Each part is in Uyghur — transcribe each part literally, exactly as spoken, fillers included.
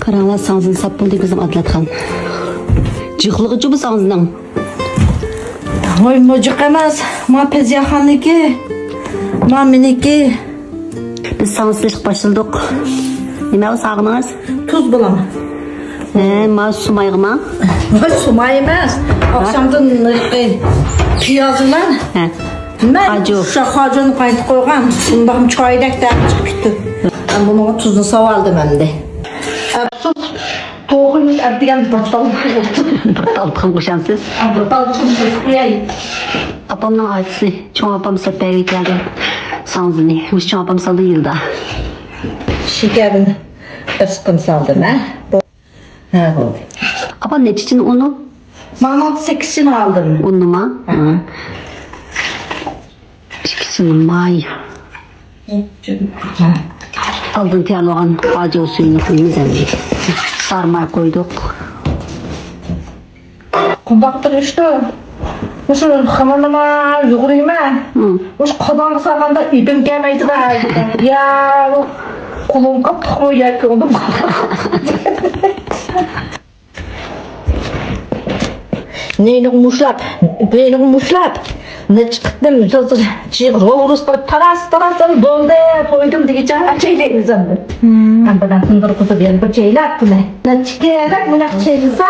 قاراڭلار، ساڭزىنى ساپ بولدى بىزنىڭ ئادىلەتخان. جىقلىغۇچى بۇ ساڭزىنىڭ. ۋاي، مۇجۇق ئەمەس. ما پەزىيەخاننىڭكى، ما مېنىڭكى. بىز ساڭزا سېلىشقا باشلىدۇق. نېمە ئۇ ساغىنىڭىز؟ تۇز بۇلام. ھە، ما سۇمايغىما؟ ۋاي، سۇماي ئەمەس. ئاخشامدىن پىياز بىلەن. ھە. مەن خاجۇ. شۇ خاجۇنى قاينىتىپ قويغان. شۇنداق چايدەك تەمى چىقىپ كېتىدۇ. مەن بۇنىڭغا تۇزنى ساۋالدىم ئەمدى. ئەپسۇس، توغرىنى ئەپ دېگەن بىر تال. بىر تال تۇخۇم قوشامسىز؟ بىر تال تۇخۇم قوشۇپ قوياي. ئاپامنىڭ ئاچىسى، چوڭ ئاپام سەپەرگە كەلدى. ساڭزىنى. مۇشۇ چوڭ ئاپام سالدى يىلدا. شېكەرنى بىر سىقىم سالدىم، ھە؟ ھە، بولدى. ئاپا، نەچچە چىن ئۇنى؟ مانا سەككىز چىن ئالدىم. ئۇنىما؟ ھە. ھە. ئىككى چىن ماي. ھە. ئالدىن تەييارلىغان باجو سۈيىنى قۇيىمىز ئەمدى. سارماي قويدۇق. قۇنداق بىر ئىشتۇ. مۇشۇ خېمىرنىما يۇغۇرىمەن. ھە. مۇشۇ قازانغا سالغاندا ئېپىم كەلمەيدۇ. يا، قولۇم قاتتىقمۇ ياكى ئۇنىم قاتتىق. نېنى مۇشلاپ، نېنى مۇشلاپ، نەچچە قېتىم جىغ روۋرۇس قىلىپ تاراس، تاراس بولدى، قويدۇم دېگۈچە چەيلەيمىز ئەمدى. ھىم. ئەمدى مەن تۇندۇرغۇزۇپ يەنە بىر چەيلەپ بۇنى. نەچچە كېرەك بۇنى چەيلىسە،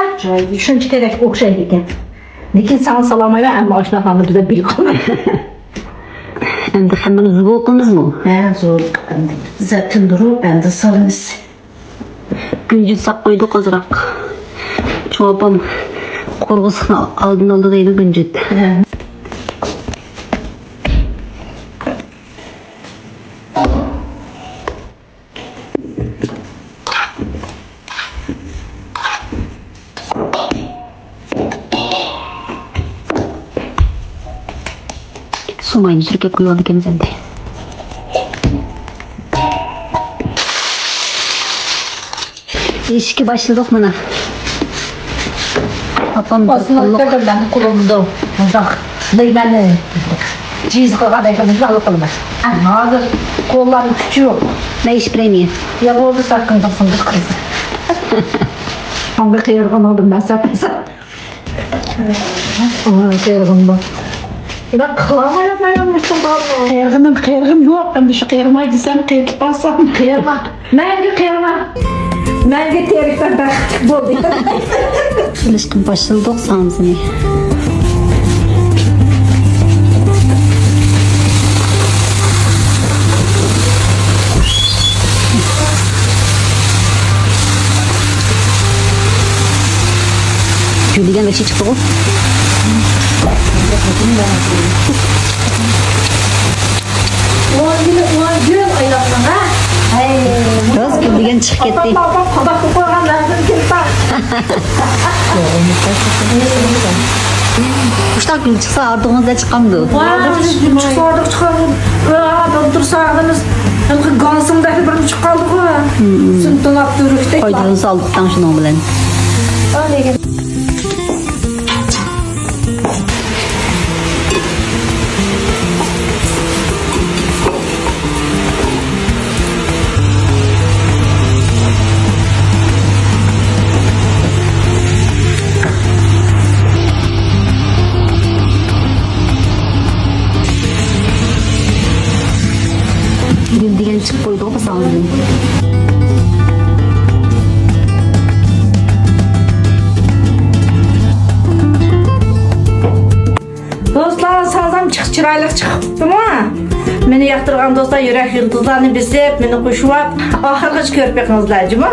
شۇنچە كېرەك ئوخشايدىكەن. لېكىن ساڭا سالالمايمەن، ئەمما ئاشۇنداق ھالدا بىزدە بىلىپ قالمايدۇ. ئەمدى ھەممىمىز زۇۋۇقىمىزمۇ؟ ھە، زۇۋۇق. ئەمدى بىزە تىندۇرۇپ، ئەمدى سالىمىز. گۈنجۈت ساپ قويدۇق ئازراق. چوڭ ئاپام قورغۇسنىڭ ئالدىنى ئالىدۇ دەيدۇ گۈنجۈت. ھە. سۇماينى سۈركەپ قويۇۋالىدىكەنمىز ئەمدى. ئىشىككە باشلىدۇق مانا. ئاپام بىر قوللۇق. قولۇمدا مۇنداق دەيمەن، جىز قىلغان دەيمەن، مۇنداق قىلىمەن. ھازىر قوللارنىڭ كۈچى يوق. مەن ئىش بىرەيمىگە. يا بولدى، ساققىن قىلسۇن، بىر قىلسۇن. ئاڭغا قېرىغان ئالدىم مەن ساققىن. ئاڭغا قېرىغان بار. قېرىغىنىم، قېرىغىنىم يوق. ئەمدى شۇ قېرىماي دېسەم، قېرىپ قالسام. قېرىما. مەڭگۈ قېرىما. مەڭگۈ تېرىكسەن بەختلىك بول دېگەن. سېلىشقا باشلىدۇق ساڭزىنى. گۈللىگەن بېشى چىقتىغۇ. ئۇ گۈل، ئۇ گۈل ئايلاندىڭ ھە؟ ھەي. راست گۈللىگەن چىقىپ كەتتى. ئاپام، ئاپام قاداق قىلىپ قويغان نەرسىنى كېلىپ. مۇشۇنداق گۈل چىقسا ئارتۇقىڭىزدا چىقامدۇ؟ ۋاي، گۈل چىقسا ئارتۇق چىقامدۇ؟ ۋاي، بىر تۇرسا ئادىمىز ھېلىقى گانسىڭدەك بىرنى چىقىپ قالدىغۇ. سىنتىلاپ تۈرۈكتەك. پايدىلىنىش ئالدۇق تاڭ شۇنىڭ بىلەن. گۈل دېگەن چىقىپ قويدۇغۇ بىز ئالدىن. دوستلار، سازام چىق-، چىرايلىق چىقىپتىمۇ؟ مېنى ياقتۇرغان دوستلار، يۈرەك يۇلتۇزلارنى بېسىپ، مېنى قوشۇۋاپ، ئاخىرغىچە كۆرۈپ بېقىڭىزلار، جۇمۇ؟